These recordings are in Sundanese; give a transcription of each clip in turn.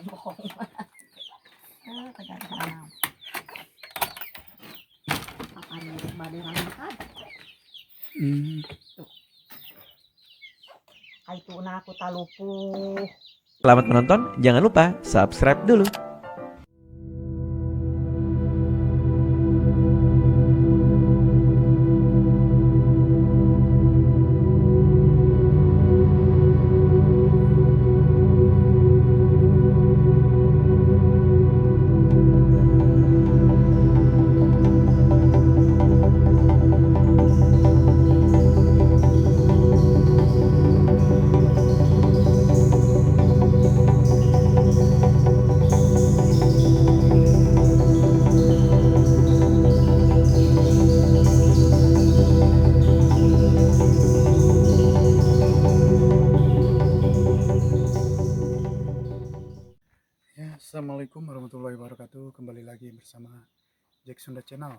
Bohong. Ah, taga Apa nih bade rangkad. Itu na aku talupuh. Selamat menonton, jangan lupa subscribe dulu. Ya, assalamualaikum warahmatullahi wabarakatuh. Kembali lagi bersama Jack Sunda Channel.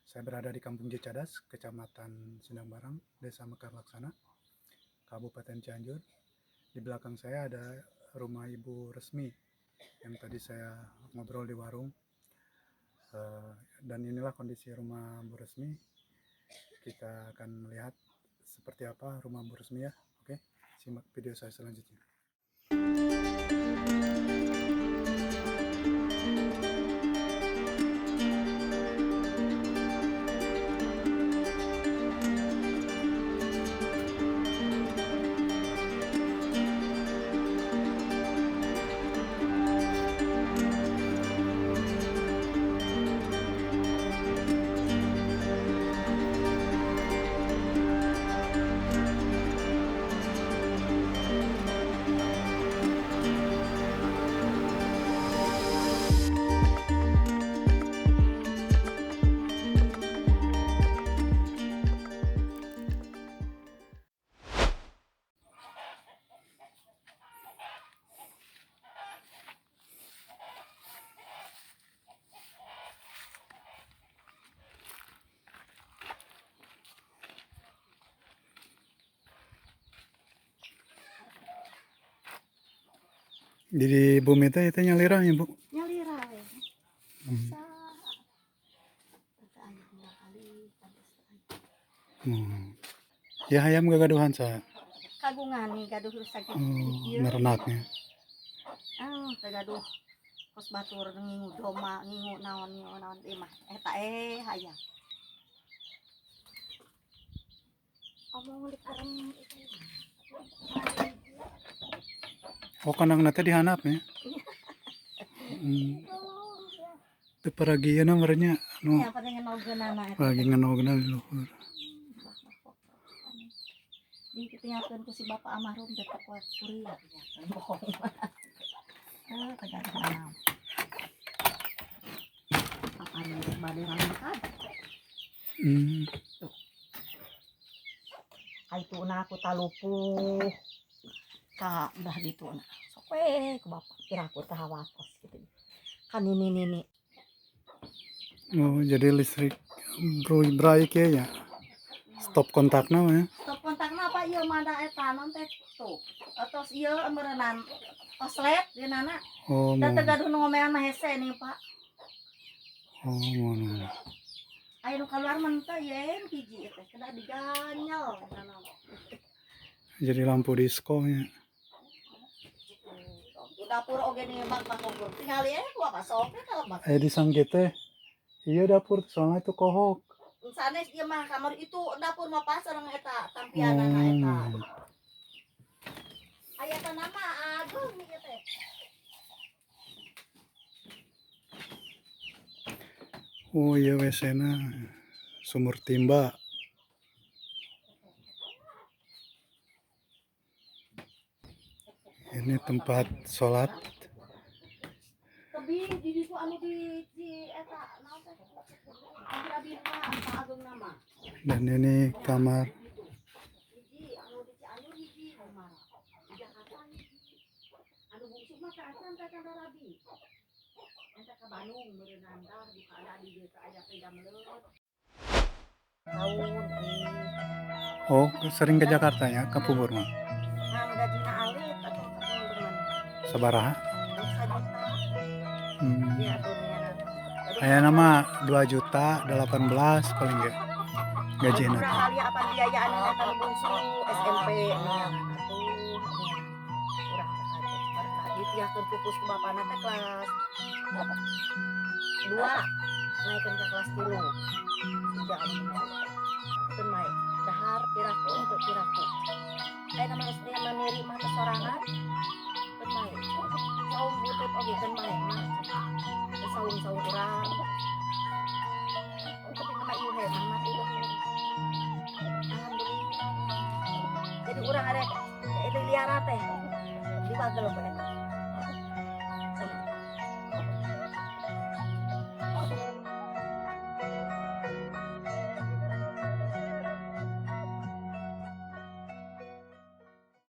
Saya berada di Kampung Cicadas, Kecamatan Sindangbarang, Desa Mekar Laksana, Kabupaten Cianjur. Di belakang saya ada rumah Ibu Resmi yang tadi saya ngobrol di warung. Dan inilah kondisi rumah Bu Resmi. Kita akan melihat seperti apa rumah Bu Resmi ya. Oke, simak video saya selanjutnya. Jadi bumi teh itu nyalira ya, Bu? Nyalira we. Sa. Ya hayam gagaduhan sa Kagungan nih gaduh sakit. Oh, merenaknya. Ah, teu gaduh kos batur ngingu doma, ngingu naon ngingu naon ieu mah. Eta hayang. Omong di karem itu. Oh, kandang teh dihandap ya. Teu paragieuna merenya nu Ya pada ngenogeunana eta. lagi ngenogeuna di luhur. Di kitingakeun ku si bapak almarhum teh kuat kuria. Bohong. Ah, taga naon. Apa nih bade rangkad. Itu na aku talupuh. Ka dah ditu na. Sok we ku bapak kira aku teh hawatos gitu. Kan ini nini. Oh, jadi listrik bro ya. Stop kontakna mah ya. Stop kontakna apa ieu mah da eta non teh tuh. Atos ieu meureunnan oslet dieunana. Oh, Da mau. teu gaduh nu ngomean mah hese nih, Pak. Oh, mau. Aya nu kaluar mah teh yen hiji teh kedah diganyel eta. Jadi lampu disco ya. Di dapur oge nih bang Pak Tinggal ya ku apa sok kalau bak. Eh di sangge teh iya dapur soalnya itu kohok. Sanes ieu mah kamar itu dapur mah pasar eta tampianana eta. Aya nama agung ieu teh. Oh iya WC-na sumur timba. Ini tempat sholat. Tebi di ditu anu di eta naon teh? Abi mah agung nama. Dan ini kamar. Hiji anu di Cianjur hiji kamar. Di Jakarta hiji. Anu bungsu mah teh acan teh ka Rabi. Eta ka Bandung meureunnan tah di ada di dieu teh aya teh jamleut. Tahun. Oh, sering ke Jakarta ya, ke Pubur mah. Kan gajina alit atuh kapungkur mah. Sabaraha? Iya atuh nya. Aya nama 2 juta 18 paling ge gajina Urang teh. kali apa biayaan eta nu bungsu SMP nya atuh. Urang teh ditiakeun pupus ku bapana teh kelas 2 naikeun ka kelas 3. Sejak anu bungsu teh. Keun mae dahar piraku untuk piraku. Aya nama geus mandiri mah teh sorangan. Keun mae. Saung butut oge keun mae mah. Teu saung-saung urang. Tapi nama ieu heran mah teh. Alhamdulillah. Jadi urang ada liara teh diwagel we eta.